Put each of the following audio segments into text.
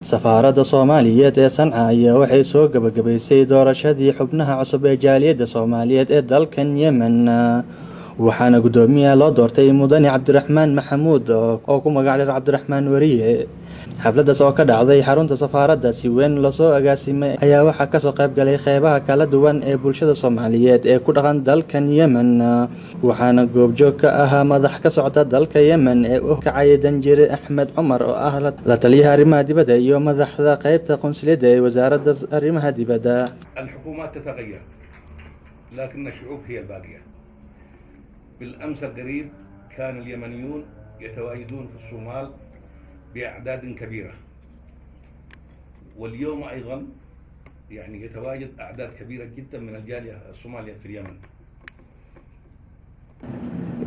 Safaaradda Soomaaliyeed ee Sanca ayaa waxay soo gabagabaysay doorashadii xubnaha cusub ee jaaliyadda Soomaaliyeed ee dalkan Yemen, waxaana guddoomiyaha loo doortay Mudane Cabdiraxmaan Maxamuud oo ku magac dheer Cabdiraxmaan Weriye. Xafladaas oo ka dhacday xarunta safaaradda, si weyn lasoo agaasimay, ayaa waxaa kasoo qayb galay qeybaha kala duwan ee bulshada Soomaaliyeed ee ku dhaqan dalkan Yemen, waxaana goobjoog ka ahaa madax ka socda dalka Yemen ee u kacayay Danjire Axmed Cumar oo ah la taliyaha arrimaha dibadda iyo madaxda qeybta qunsuliyadda ee wasaaradda arrimaha dibadda. الحكومات تتغير، لكن الشعوب هي الباقية. بالأمس القريب كان اليمنيون يتواجدون في الصومال بأعداد كبيرة، واليوم أيضا يعني يتواجد أعداد كبيرة جدا من الجالية الصومالية في اليمن.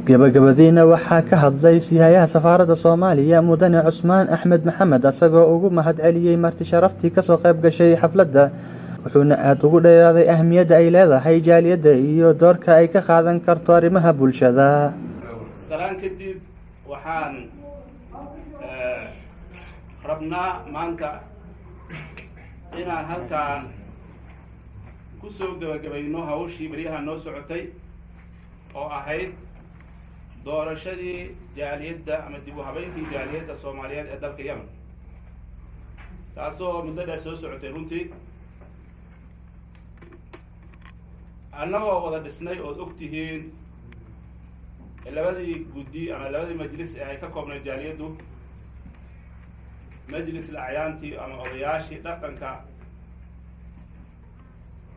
Gabagabadiina waxaa ka hadlay siihayaha safaaradda Soomaaliya, Mudane Cusmaan Axmed Maxamed, isagoo ugu mahad celiyey marti sharaftii kasoo qayb gashay xafladda, wuxuuna aada ugu dheeraaday ahmiyadda ay leedahay jaaliyadda iyo doorka ay ka qaadan karto arrimaha bulshada. Salaan kadib, waxaan rabnaa maanta inaan halkaan ku soo gebagabayno hawshii beryaha noo socotay oo ahayd doorashadii jaaliyadda ama dib u habeyntii jaaliyadda Soomaaliyeed ee dalka Yemen, taasoo muddo dheer soo socotay. Runtii, annagoo wada dhisnay ood og tihiin labadii guddi ama labadii majlis ee ay ka koobnayd jaaliyaddu, majlis acyaantii ama odayaashii dhaqanka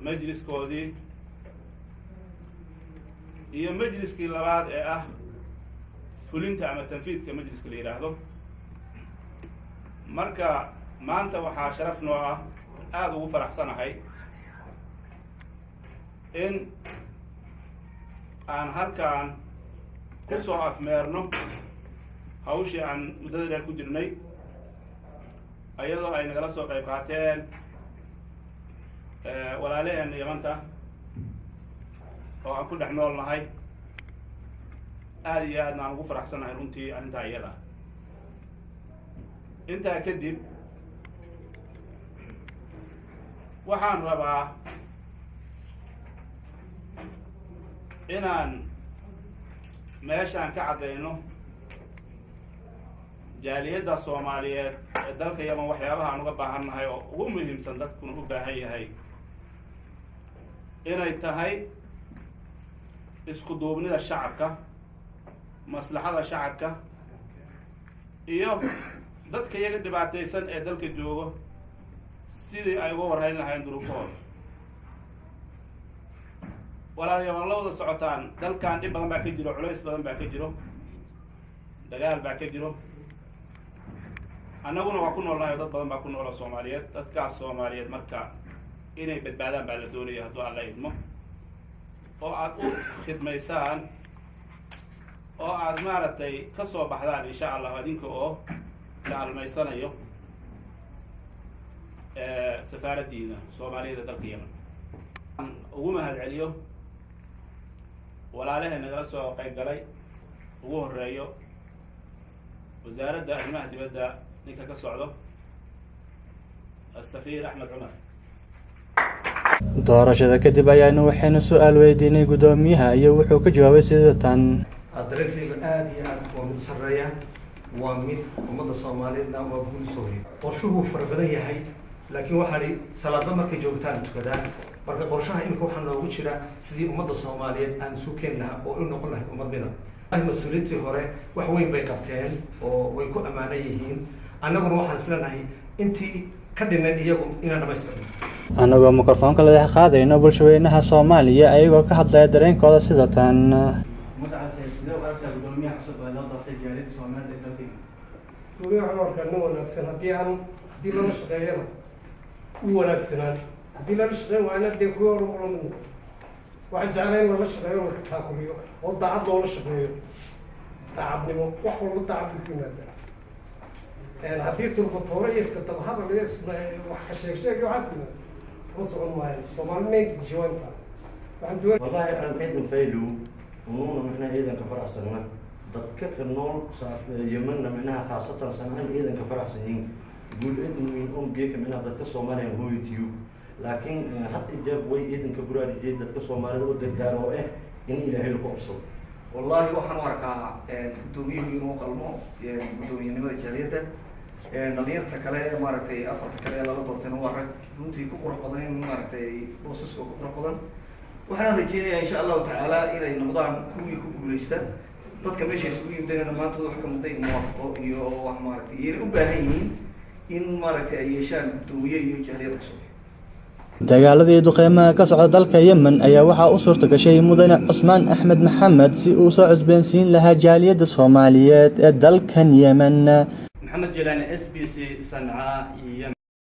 majliskoodii iyo majliskii labaad ee ah fulinta ama tanfiidka majliska la yidhaahdo. Marka maanta waxaa sharaf noo ah, aada ugu faraxsanahay in aan halkaan ku soo afmeerno hawshii aan muddada dheer ku jirnay, ayadoo ay nagala soo qayb qaateen walaalaheena Yamanta oo aan ku dhex nool nahay. Aada iyo aadna aan ugu faraxsanahay runtii arrintaa iyada. Intaa kadib, waxaan rabaa inaan meeshaan ka caddayno jaaliyadda Soomaaliyeed ee dalka Yaman waxyaabaha aan uga baahan nahay oo ugu muhiimsan, dadkuna u baahan yahay, inay tahay isku duubnida shacabka, maslaxada shacabka iyo dadka iyaga dhibaataysan ee dalka joogo sidii ay uga warhayn lahayn duruufahooda. Walaalayaal, waa la wada socotaan, dalkan dhib badan baa ka jiro, culays badan baa ka jiro, dagaal baa ka jiro. Annaguna waa ku noolnahay oo dad badan baa ku nool oo Soomaaliyeed. Dadkaas Soomaaliyeed marka inay badbaadaan baa la doonaya, hadduu Alla idmo, oo aad u khidmaysaan oo aad maaragtay ka soo baxdaan, insha Allahu, adinka oo kaalmaysanayo safaaraddiina Soomaaliyada dalka Yemen. Ugu mahad celiyo walaalaha nagala soo qayb galay, ugu horeeyo wasaaradda arrimaha dibadda ninka ka socdo, Asafiir Axmed Cumar. Doorashada kadib ayaanu waxaynu su-aal weydiinay guddoomiyaha iyo wuxuu ka jawaabay sida tan. Dareenkayga aada iyo aad waa mid u sarreeya, waa mid ummadda Soomaaliyeedna waa guul usoo hoyay. Qorshuhu fara badan yahay, laakiin waxaa hi salaadba markay joogtaan tukadaan. Marka qorshaha imika waxaa noogu jira sidii ummadda Soomaaliyeed aan isu keeni lahaa oo u noqon lahayd ummad mida. Mas-uuliyiintii hore wax weyn bay qabteen oo way ku ammaanan yihiin. Annaguna waxaan isleenahay intii ka dhinayd iyagu inaan dhamaystirno. Anagoo mikrofoonka la dhex qaadayno bulshaweynaha Soomaaliya ayagoo ka hadlaya dareenkooda sida tan. Muscab Said, sidee u aragtaa guddoomiyaha cusub ee loo doortay jaaliyadda Soomaaliyeed ee dalka Yemen? Guddoomiyaha waxaan u arkaa nin wanaagsan. Haddii lala shaqeeyana u wanaagsanaan, haddii lala shaqeyn waayna dee kuwii hore ula mid noqon. Waxaan jeclay in lala shaqeeyo, la taakuliyo oo daacad loola shaqeeyo. Daacadnimo, wax walba daacad bay ku yimaadaan. Haddii turfatoore iyo iska dabahadal iyo wax ka sheeg sheeg iyo waxaas yimaado, ma socon maayo. Soomaalina inta dishawaanta waxaan doon Wallahi aan ciidan faylow unuuna micnaha ciidanka faraxsanna, dadka ka nool Yemenna, micnaha khaasatan Sancan, ciidanka faraxsan yihiin. Guul eedan weyn oo geeka micnaha dadka Soomaaliya hooyatiyo, laakiin had iyo jeer way ciidanka buraariyay dadka Soomaalida oo dardaaro oo in Ilaahay lagu qabsado. Wallaahi, waxaan u arkaa guddoomiyuhu inuu qalmo guddoomiyenimada jaaliyadda. Dhalinyarta kale ee maaragtay afarta kale ee lala doortayna waa rag runtii ku qurux badan in maaragtay boosaska ku qurux badan. Waxaan rajeynayaa, insha Allahu tacaala, inay noqdaan kuwii ku guuleysta. Dadka meesha isugu yimidana dhammaantood wax ka muday muwaafaqo iyo wax maaragtay iyana u baahan yihiin in maaragtay ay yeeshaan guddoomiye iyo jaaliyad cusub. Dagaaladii duqeymaha ka socda dalka Yemen ayaa waxaa u suurta gashay mudane Cusmaan Axmed Maxamed si uu soo cusbeensiin lahaa jaaliyadda Soomaaliyeed ee dalkan Yemen. Maxamed Jelaani, SBC, Sanca, Yemen.